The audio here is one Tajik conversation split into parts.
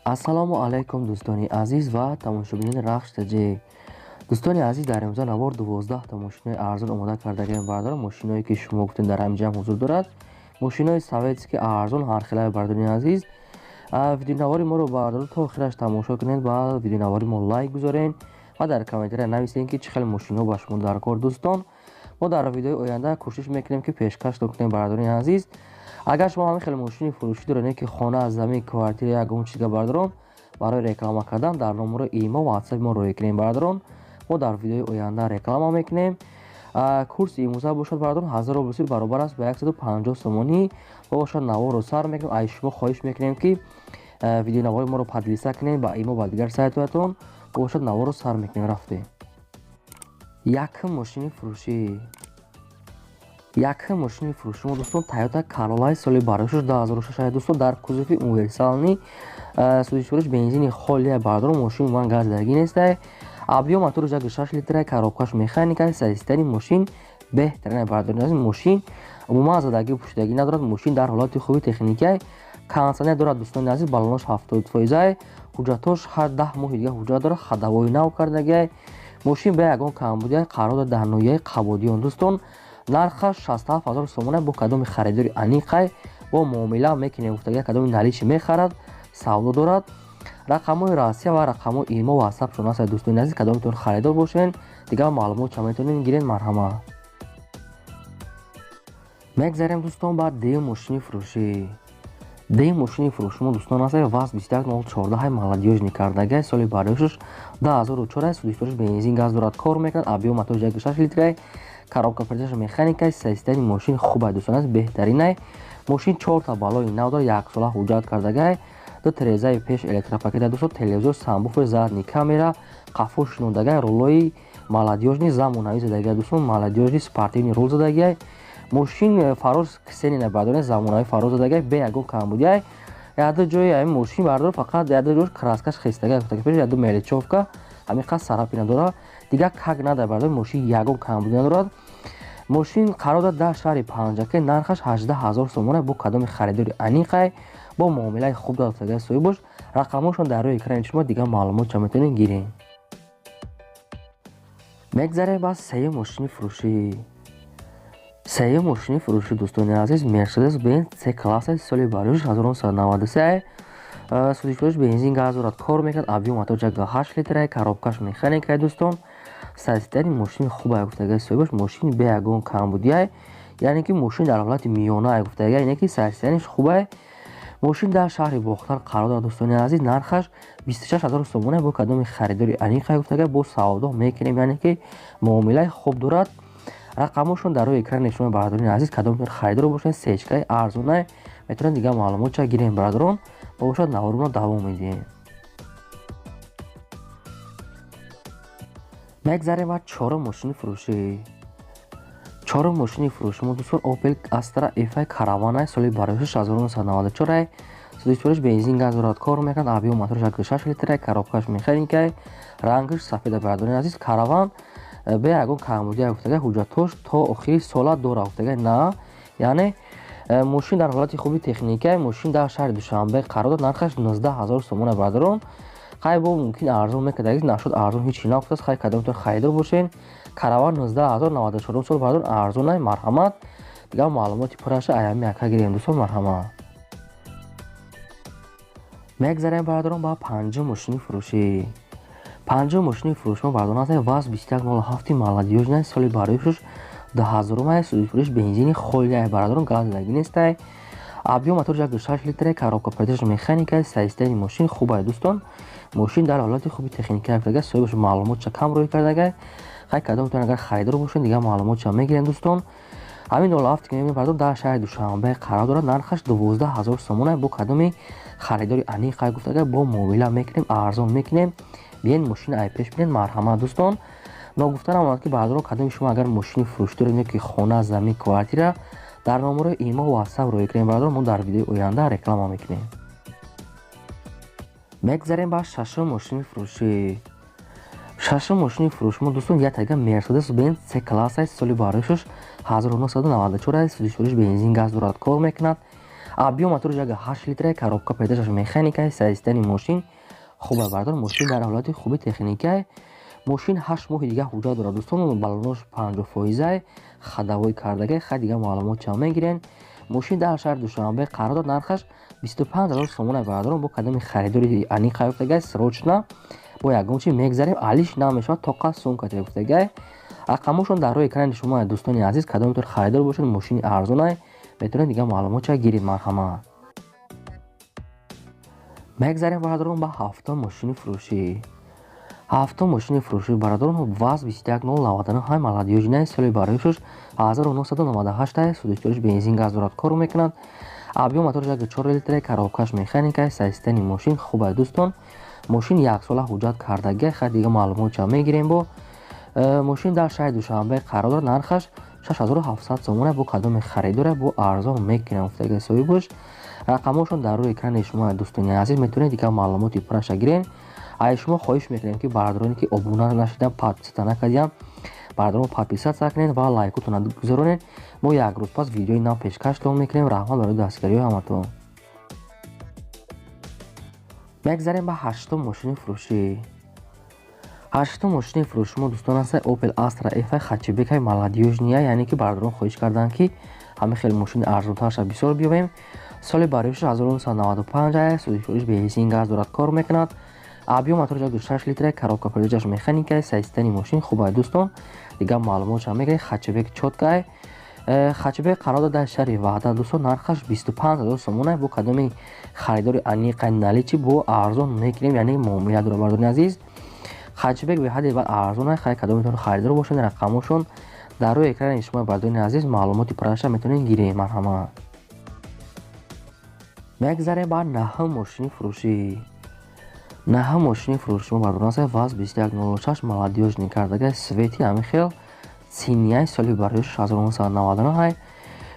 Ассалому алайкум, дӯстони азиз ва тамошобинони Рахш ТЖ. Дӯстони азиз, дар имрӯза навор 12 та мошинои арзон омода кардагием, бардорам. Мошиное ки шумо гуфтем, дар ҳамин ҷамъ ҳузур дорад. Мошинои советский арзон ҳархелаи, бардорони азиз. Видеонавори моро, бардорон, то охираш тамошо кунед ва видеонавори мо лайк гузоред ва дар комментария нависед, ки чӣ хел мошино ба шумо дар кор, дӯстон. Мо дар видеои оянда кӯшиш мекунем, ки пешкаш кунем, бардорони азиз. Агар шумо ҳамин хел мошини фурӯшӣ доред, ки хона, замин, квартира, ягон чизга, бардорон, барои реклама кардан дар номерои имо, ватсапи мо роҳӣ кунем, бардорон. Мо дар видеои оянда реклама мекунем. Курси имрӯза бошад, бардорон, 1000 рубл баробар аст ба 150 сомонӣ. Бошад, наворро сар мекунем. Аз шумо хоҳиш мекунем, ки видеонавори моро поделиться кунем ба имо ва дигар сайтҳоятон. Бошад, наворро сар мекунем, рафтем. Якум мошини фурӯшӣ. Якум мошини фурӯши мо, дӯстон, Тойота Каролай, соли бароишаш 2006, дӯстон, дар кузови универсальный, сӯзишвориш бензини холия, бардорон. Мошин умуман газ задагӣ нестай. Объём мотораш 1,6 литра, коробкаш механика, состояние мошин беҳтарин, бардорон. Мошин умуман задагӣ пӯшидагӣ надорад. Мошин дар ҳолати хуби техникия, кондитсионер дорад, дӯстони азиз, баллонош 70%, ҳуҷҷатош ҳар 10 моҳи дига ҳуҷҷат дорад, ходовой нав кардагиай. Мошин ба ягон камбудия қарор дорад дар ноҳияи Қабодиён, дӯстон. Нархаш 67 000 сомона. Бо кадоми харидори аниқай бо муомила мекунем гуфтага, кадоми наличный мехарад, савдо дорад. Рақамҳои Россия ва рақамҳои имо, ватсапшон аст, дӯстони азиз. Кадомитон харидор бошен, дигар маълумот ча метавонед гиред, марҳамат. Мегзарем, дӯстон, ба дуюм мошини фурӯшӣ. Дуюм мошини фурӯши мо, дӯстон, аст ВАЗ 21 014, молодёжный кардагай, соли бароишаш 2004, сӯзишвориш бензин, газ дорад, кор мекунад. Объём мотораш 1,6 литрай, коробка передач механика, состояние мошин хуб ай, дӯстон азиз, беҳтаринай. Мошин чорта баллони нав дорад, яксола ҳуҷҷат кардагай, ду терезаи пеш электропакета, дӯстон, телевизор, сабвуфер, задний камера, қафо шинондагай, рулои молодёжный замонавӣ задагиай, дӯстон, молодёжный спортивный рул задагиай. Мошин фарос ксенона, бардорен, замонавӣ фарос задагиай, бе ягон камбудиай. Яду ҷои ҳамин мошин, бардор, фақат яду ҷош краскаш хестагиай, пеш яду мелочёвка, ҳамин қад царапина дорад, дигар как надорад, бардор. Мошин ягон камбудӣ надорад. Мошин қарор дорад дар шаҳри Панҷакент, нархаш 18 000 сомона. Бо кадоми харидори аниқай бо муомилаи хуб додагай соҳибош. Рақамҳошон дар рӯи экрани шумо, дигар маълумот ча метавонед гиред. Мегзарем ба сеюм мошини фурӯшӣ. Сеюм мошини фурӯшӣ, дӯстони азиз, Мерседес Бенз С класса, соли бароиш 1993, сӯзишвориш бензин, газ дорад, кор мекунад. Объём мотор 1,8 литра, коробкаш механика, дӯстон. Состояние мошини хуб ай гуфтагай соҳибаш. Мошин бе ягон камбудиай, яъне ки мошин дар ҳолати миёна ай гуфтагай, яъне ки состояниеш хубай. Мошин дар шаҳри Бохтар қарор дорад, дӯстони азиз. Нархаш 26 000 сомона. Бо кадоми харидори аниқай гуфтагай бо савдо мекунем, яъне ки муомилаи хуб дорад. Рақамҳошон дар рӯи экрани шумо, бародарони азиз. Кадомтон харидор бошед, сечкаи арзонай, метавонед дигар маълумотча гирем, бародарон. Бошад, наворро давом медиҳем. Мегзарем ба чорум мошини фурӯшӣ. Чорум мошини фурӯши мо, дӯстон, Опел Астра Ф Караванай, соли бароишаш 1994, сӯзишвориш бензин, газ дорад, кор мекунад. Объём мотораш 1,6 литра, коробкаш механикай, рангаш сафеда, бародарони азиз. Караван бе ягон камбудия гуфтагай, ҳуҷҷатҳош то охири сола дора гуфтагай, на, яъне мошин дар ҳолати хуби техникай. Мошин дар шаҳри Душанбе қарор дорад, нархаш 19 000 сомона, бародарон. Хай, бо мумкин арзон мекард, нашуд, арзон ҳеч нагуфтааст. Хай, кадомтон харидор бошен, Караван 19 000, 94 сол, бародарон, арзонай, марҳамат. Дигар маълумоти пурраша аями ака гирем, дӯстон, марҳамат. Мегзарем, бародарон, ба панҷум мошини фурӯшӣ. Панҷум мошини фурӯши мо, бародарон, аст ВАЗ 21 07 молодёжный, соли бароишаш 2000, сӯзишвориш бензини холиай, бародарон, газ задагӣ нестай. Объём мотор 1,6 литра, коробка передач механика, состояние мошин хубай, дӯстон. Мошин дар ҳолати хуби техника гуфтагай соҳибаш, маълумотча кам рӯй кардагай. Хай, кадомтон агар харидор бошед, дигар маълумотча мегирем, дӯстон. Ҳамин 07 ки мебинем, бародарон, дар шаҳри Душанбе қарор дорад, нархаш 12 000 сомона. Бо кадоми харидори аниқай гуфтагай бо муомила мекунем, арзон мекунем. Биен, мошини ай пеш бинед, марҳамат, дӯстон. Ногуфта намонад, ки, бародарон, кадоми шумо агар мошини фурӯшӣ доред ё ки хона, замин, квартира, дар номерои имо, ватсап рӯй кунем, бародарон. Мо дар видеои оянда реклама мекунем. Мегзарем ба шашум мошини фурӯшӣ. Шашум мошини фурӯши мо, дӯстон, як тайга Мерседес Бенз С класса, соли бароишаш 1994, сӯзишвориш бензин, газ дорад, кор мекунад. Объём моторш 1,8 литра, коробка передачаш механика, состояние мошин хуб бардор. Мошин дар ҳолати хуби техникай. Мошин 8 моҳи дига ҳуҷҷат дорад, дӯстон. Балонош 50 фоизай, ходовой кардагай. Хай, дига маълумот чам мегирен. Мошин дар шаҳри Душанбе қарор дорад, нархаш 25 ҳазор сомона, бардорон. Бо кадоми харидори аниқ гуфтагай, срочно бо ягон чи мегзарем, алиш намешавад, тоқа сумкате гуфтагай. Рақамошон дар рӯи экрани шумо, дӯстони азиз. Кадомитон харидор бошед, мошини арзонай, метавонед дига маълумотча гиред, марҳамат. Мегзарем, бародарон, ба ҳафтум мошини фурӯшӣ. Ҳафтум мошини фурӯшӣ, бародарон, ВАЗ 21099 ҳай, молодёжный, соли бароишуш 1998, сӯзишвориш бензин, газ дорад, кор мекунад. Объём моторш 1,4 литра, коробкаш механика, состояние мошин хуб, дӯстон. Мошин яксола ҳуҷҷат кардагия. Хай, дига маълумотча мегирем. Бо мошин дар шаҳри Душанбе қарор дорад, нархаш 6700 сомона. Бо кадоми харидоре, бо арзон мекунам гуфтаги соҳибош. Рақамошон дар рӯи экрани шумо, дӯстони азиз, метавонед дигар маълумоти пурраша гирен. Ай шумо хоҳиш мекунем, ки бародароне ки обуна нашидан, подписаться накардиям, бародарон, подписаться кунед ва лайкотона гузаронед. Мо як рӯз пас видеои нав пешкаштон мекунем. Раҳмат барои дастгириҳои ҳаматон. Мегзарем ба ҳаштум мошини фурӯшӣ. Ҳаштум мошини фурӯши мо, дӯстон, аст Opel Astra F хэтчбекаи молодёжный, яъне ки бародарон хоҳиш карданд, ки ҳамин хел мошини арзонтарша бисёр биёбем. Соли бароишаш 1995, сӯзишвориш бензин, газ дорад, кор мекунад. Объём моторш 1,6 литра, коробка передачаш механика, состояние мошин хуб, дӯстон. Дигар маълумотша мегиред. Хэтчбек чёткай. Хэтчбек қарор дод дар шаҳри Ваҳдат, дӯстон, нархаш 25 ҳазор сомона. Бо кадоми харидори аниқай наличии, бо арзон мекунем, яъне муомила дора, бардорони азиз. Хэтчбек беҳади бад арзон. Хай, кадомитон харидор бошанд, рақамошон дар рӯи экрани шумо, бардорони азиз, маълумоти пурраша метавонед гиред, марҳамат. Мегзарем ба наҳум мошини фурӯшӣ. Наҳум мошини фурӯши мо, бардорон, аст ВАЗ 2106 молодёжный кардагай, цвети ҳамин хел синяй, соли барои 1999.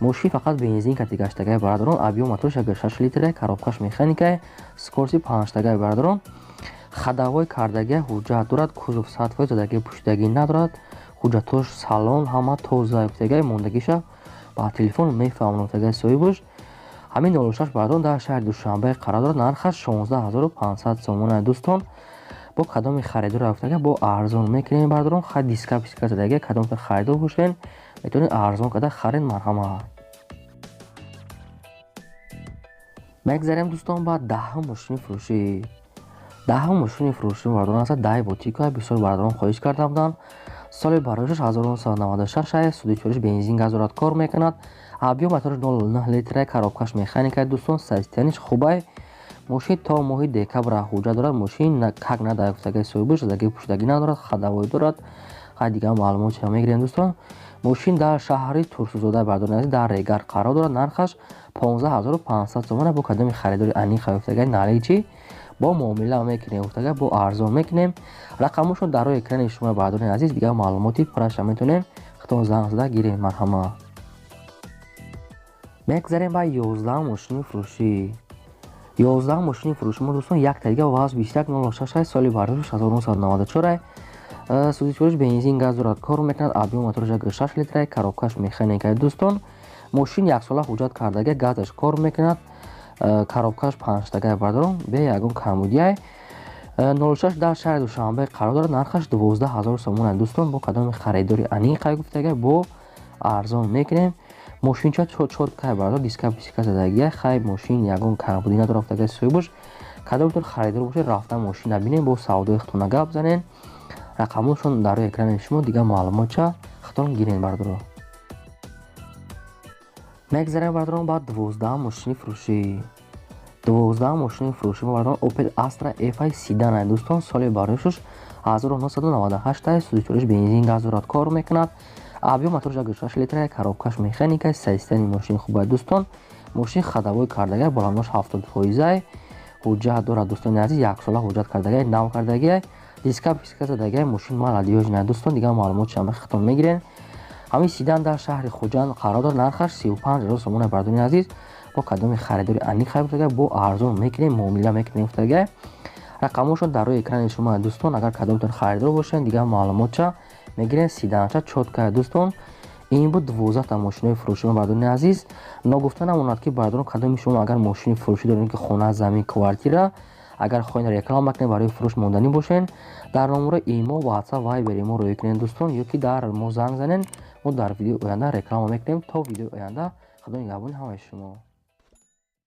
Мошин фақат бензин кати гаштагай, бародарон. Объём моторш 1,6 литра, коробкаш механикай, скорости панҷтагай, бародарон. Ходовой кардагия, ҳуҷҷат дорад, кузов 100%, задаги пӯшидагӣ надорад, ҳуҷҷатош салон ҳама тоза гуфтагай, мондагиша ба телефон мефаҳмонад гуфтагай соҳибош. Ҳамин 06, бародарон, дар шаҳри Душанбе қарор дорад, нархаш 16 500 сомона, дӯстон. Бо кадоми харидор рафтага, бо арзон мекунем, бародарон. Хай, диска писка задага. Кадомтон харидор бошед, метавонед арзон карда харед, марҳамат. Мегзарем, дӯстон, ба даҳум мошини фурӯшӣ. Даҳум мошини фурӯшӣ, бародарон, аст Дайво Тико. Бисёр бародарон хоҳиш карда буданд. Соли бароишаш 1996, сӯзишвориш бензин, газ дорад, кор мекунад. Объём моторш 0,9 литра, коробкаш механика, дӯстон, состояниеш хубай. Мошин то моҳи декабр ҳуҷҷат дорад. Мошин как надо гуфтаги соҳибош, задаги пӯшидагӣ надорад, ходовой дорад. Хай, дигар маълумотча мегирем, дӯстон. Мошин дар шаҳри Турсунзода, бардорони азиз, дар Регар қарор дорад, нархаш 15 500 сомона. Бо кадоми харидори аниқ гуфтагай, наличии, бо муомила мекунем гуфтагай, бо арзон мекунем. Рақамошон дар рӯи экрани шумо, бардорони азиз, дигар маълумоти пурраша метавонем худтон занг зада гирем, марҳамат. Мегзарем ба 11-ум мошини фурӯшӣ. 11-ум мошини фурӯши мо, дӯстон, якта дига ВАЗ 2106, соли бароиш 1994, сӯзишвориш бензин, газ дорад, кор мекунад. Объём моторш 1,6 литра, коробкаш механика, дӯстон. Мошин яксола ҳуҷҷат кардага, газаш кор мекунад, коробкаш панҷтагай, бардорон, бе ягон камбудияй. 06 дар шаҳри Душанбе қарор дорад, нархаш 12 000 сомона, дӯстон. Бо кадоми харидори аниқай гуфтагай, бо арзон мекунем. Мошинча чёткай, бардор, диска писка задагия. Хай, мошин ягон камбудӣ надорад гуфтагай соҳибош. Кадомтон харидор бошед, рафта мошин набинем, бо савдои худтона гап занен. Рақамошон дар рӯи экрани шумо, дигар маълумотча худтон гирен, бардоро. Мегзарем, бардорон, ба 12-ум мошини фурӯшӣ. 12-ум мошини фурӯшӣ, бардорон, Opel Astra F седан, дӯстон, соли бароишуш 1998, сӯзишвориш бензин, газ дорад, кор мекунад. Объём моторш 1,6 литра, коробкаш механика, состояние мошин хуб, дӯстон. Мошин ходовой кардагай, баландош 70 фоизай, ҳуҷҷат дорад, дӯстони азиз, яксола ҳуҷҷат кардагай, нав кардагай, диска писка задагай. Мошин молодёжный, дӯстон. Дигар маълумот шама худтон мегирен. Ҳамин седан дар шаҳри Хуҷанд қарор дорад, нархаш 35 000 сомона, бардорони азиз. Бо кадоми харидори аниқ гуфтагай, бо арзон мекунем, муомила мекунем гуфтагай. Рақамошон дар рӯи экрани шумо, дӯстон. Агар кадомтон харидор бошед, дигар маълумотча мегирен. Седанча чёткая, дӯстон. Ин буд 12та мошинои фурӯшӣ, бардорони азиз. Ногуфта намонад, ки бардорон, кадоми шумо агар мошини фурӯшӣ доред, ки хона, замин, квартира, агар хоҳед реклама кунед, барои фурӯш монданӣ бошед, дар номерои имо, WhatsApp, Вайбери мо рӯй кунед, дӯстон, ё ки дар мо занг занед. Мо дар видеои оянда реклама мекунем. То видеои оянда, Худо нигаҳбони ҳамаи шумо.